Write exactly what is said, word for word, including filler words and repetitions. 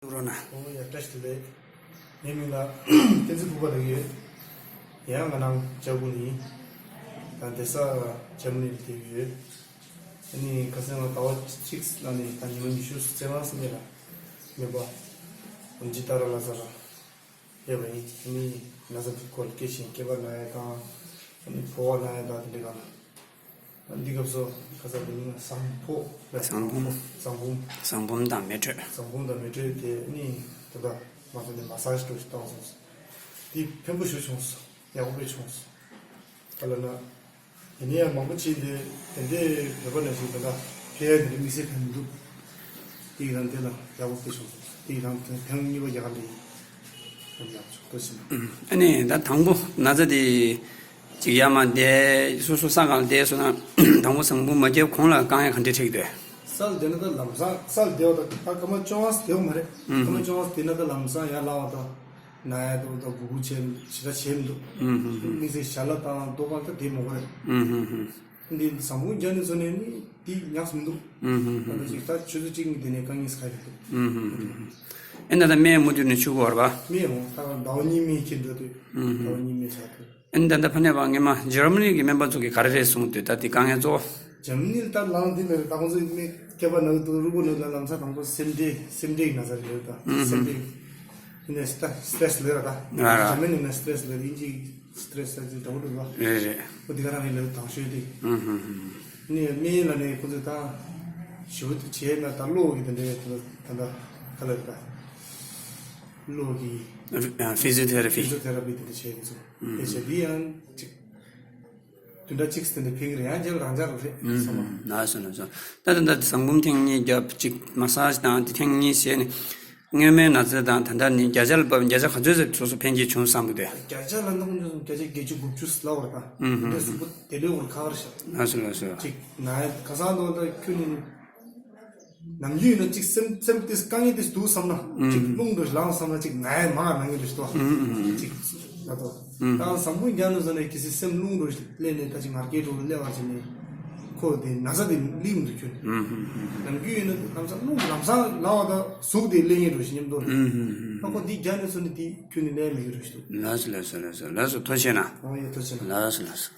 རོགས་གནང་། ཨོ་ཡ། བཀྲ་ཤིས་བདེ་ལེགས། ངའི་མིང་ལ་བསྟན་འཛིན་ཕུར་པ་ལབ་ཡོད། ཡང་ང་རང་ལྕགས་པོ་ནས་ཡིན། ད་བསྡད་ས་འཇར་མ་ནི་ལ་བསྡད་ཡོད། ཨ་ནི་ཁ་སང་ལ་ཟླ་བ་གཅིག་ལ་ནི་ད་ཉི་མ་ཉི་ཤུ་རྩ་ལྔ་ཙམ་ལ་མེད་པ་འཇི་ཏཱ་ར་ལྷ་ས་ལ་ཕེབས་པ་ཡིན། ཨ་ནི་ན་ཚ་འདི་སྐོར་ལ་སྐད་ཆ་ཡིན། སྐེད་པ་ན་ཡ་དང་། ཨ་ནི་ཕོ་བ་ན་ཡ་དང་དེ་འདྲ་གང་ལ། འདི་སྐབས་སུ་ཁ་སང་དེ་ནི་བཟང་པོ་ལ། བཟང་པོ། བཟང་པོ། བཟང་པོ་དང་མེ་དྲོད། བཟང་པོ་དང་མེ་དྲོད་དེ་ནི་དེ་དག་མ་ཚོ་ནས་མ་སཱ་ཇི་འདྲ་ཞིག་བཏང་སོང་། འདི་ཕན་པོ་ཞིག་བྱུང་སོང་། ཡག་པོ་དཔེ་བྱུང་སོང་། ག་ལ་ན། དེ་ནས་ཡང་མང་པོ་བྱས་ཏེ་དེ་འདྲའི་བོད་པ་ནང་བཞིན་དེ་འདྲ་ཕལ་ཡ་དེ་འདྲ་དམིགས་བསལ་ཕན་མི་འདུག་དེ་ཡི་རང་དེ་ལ་ཡག་པོ་དཔེ་བྱུང་སོང་། དེ་ཡི་རང་དེ་ཐེངས་གཉིས་པ་རྒྱ་གར་ལ་ཡིན། ཨ་ནི་ད་དང་པོ་ན་ཚ་དེ་ཅིག་ཡར་མར་བསྡད། སོ་སོ་ས་གང་ལ་བསྡད་སོང་ན། དང་པོ་བཟང་པོ་མ་བརྒྱབ་གོང་ལ་དཀའ་ངལ་ག་འདྲ་འཕྲད་ཀྱི་འདུག་ས་ལ་བསྡད་ན་ད་ལམ་སང་ས་ལ་བསྡད་པ་ད་ད་སྐར་མ་བཅོ་ལྔ་བསྡད་པ་མ་རེད། སྐར་མ་བཅོ་ལྔ་བསྡད་ན་ད་ལམ་སང་ཡར་ལངས་པ་ད་ན་ཡ་འདུག་ད་སྒུར་སྒུར་བྱས་ཞེ་དྲག་བྱས་མི་འདུག་དམིགས་བསལ་ཞལ་ལག་དང་རྡོ་གང་ད་བསྡད་མ་དགོས་རེད། འདི་བཟང་པོ་རྒྱ་ནས་བཟོ་ནས་ནི་འདི་ཉག་མི་འདུག་ཨུམ་ཧུམ་ཧུམ། ད་ལྟ་ཅིག་ད་ཆུ་ཚོད་གཅིག་གཉིས་དེ་ནས་དཀའ་ངལ་ཁ་ཡོད་འདུག་ཨུམ་ཧུམ་ཧུམ། ཨེ་ན་ད་སྨན་མུ་མཐུད་ནས་མཆོད་དགོས་རེད་པ། སྨན་འོང་ད་ཟླ་བ་གཉིས་སྨན་ཁྱེར་འགྲོ་དུས། ཨུམ་ཧུམ། ཟླ་བ་གཉིས་སྨན་ཆགས་དུས། ཨེ་ན་ད་ལྟ་ཕ་ནས་པ་སྔས་མ་འཇར་མ་ནི་གི་སྨན་པ་ཚོ་གིས་ག་རེ་རེད་གསུངས་འདུག་ད་འདི་དཀའ་ངལ་གཙོ་བོ། འཇར་མ་ནི་ལ་ད་ལངས་འདི་ལ་རེད། ད་ཁོང་ཚོ་སྨན་སྐེད་པ་ན་གི་འདུག་རུས་པ་ན་གི་ལམ་སང་དང་པོ་སེམས་ཁྲལ་སེམས་ཁྲལ་གྱི་ན་ཚ་རེད་ལབ་ད། ཨུམ་ཧུམ། སེམས་ཁྲལ། ཨེ་ནས་སྟ་སི་ཊེ་རེ་སི་ལབ་ར་ད། ར་ར། འཇར་མ་ནི་ན་སི་ཊེ་རེ་སི་ལབ་དབྱིན་ཇི་སི་ཊེ་རེ་སི་ལབ་དེ་འདྲ་པོ་འདུག་བ། རེད་རེད། ཨོ་དེ་ག་རང་ཡིན་ལབ་དང་ཤོས་དེ། ཨུམ་ཧུམ་ཧུམ། ནི་སྨན་ལ་ནི་ཁོ་ཚོས་ད་ཞུ་བ་དེ་བྱས་ན་ད་གློ་གི་དེ་འདྲའི་ད་ད་ད་ག་ལ་རེད་ད། གློ་གི་ཕི་ཟི་ཡོ་ཐེ་ར་པི། ཕི་ཟི་ཡོ་ཐེ་ར་པི་དེ་འདྲ་བྱས་ནས་ཚོ་དེ་བྱས་དེ་ཡང་ཅིག་བདུན་ཕྲག་གཅིག་དེ་འདྲ་ཕེབས་ཀྱི་རེད། ཡང་རྗེས་ལ་རང་འཇགས་རུ་རེད། ཨུམ་ཧུམ། ལགས་སོ་ལགས་སོ། ད་ད་ད་བཟང་པོ་ཐེངས་གཉིས་རྒྱབ་ཅིག་མ་སཱ་ཇི་དང་དེ་ཐེངས་གཉིས་བྱས་ནས། སྔོན་མའི་ན་ཚ་དང་ད་ལྟ་ནི་བརྒྱ་ཆ་ལ་བབས། བརྒྱ་ཆ་ག་ཚོད་ཙམ་སོ་སོ་ཕན་སྐྱེད་བྱུང་བསམ་གི་འདུག་བརྒྱ་ཆ་ལ་ནག་འཇོག་བརྒྱ་ཆ་བརྒྱད་ཅུ་དགུ་བཅུ་ལབ་པ་རེད་ད། ཨུམ་ཧུམ། འདི་གཟུགས་པོ་བདེ་ལེགས་སྐོར་ཁག་རེད་ཤག་ལགས་སོ་ལགས་སོ། ཅིག་ན་ཡ་ཁ་སང་དུ་ད་ཁྱོད་ནི་ནམ་རྒྱུན་ཡིན་ན་ཅིག་སེམས་སེམས་དེ་དཀའ་ངལ་དེ་འདུག་བསམ་ན། ཅིག་རླུང་འགྲོ་ལངས་བསམ་ན་ཅིག་ན་ཡ་མང་ང་ན་ངེས་རེད་ཤག་ཨུམ་ཧུམ། ཅིག་ད་དོ། ད་བཟང་པོ་རྒྱ་ནས་བཟོ་ནས་གལ་སྲིད་སེམས་རླུང་འགྲོ་ཞིག་སླེབས་ནས་ད་ཅིག་ངར་སྐད་འགྲོ་སླེབས་པ་བྱས་ནས་ཁོ་དེ་ན་ཚ་དེ་སླེབས་མི་འདུག་ཁྱོད། ནམ་རྒྱུན་ཡིན་ན་ལམ་སང་རླུང་ལམ་སང་ལངས་པ་དང་གཟུགས་དེ་སླེབས་ངེས་འགྲོ་ཞིག་མཉམ་དུ། ཨ་ཁོ་འདི་རྒྱ་ནས་བཟོ་ནས་དེ་ཁྱོད་ནི་སླེབས་མི་འགྱུར་ཞིག་འདུག་ལགས་སོ་ལགས་སོ་ལགས་སོ་ལགས་སོ། ཐུགས་རྗེ་ཆེ་གནང་། ཨོ་ཡ་ཐུགས་རྗེ་ཆེ་གནང་། ལགས་སོ་ལགས་སོ།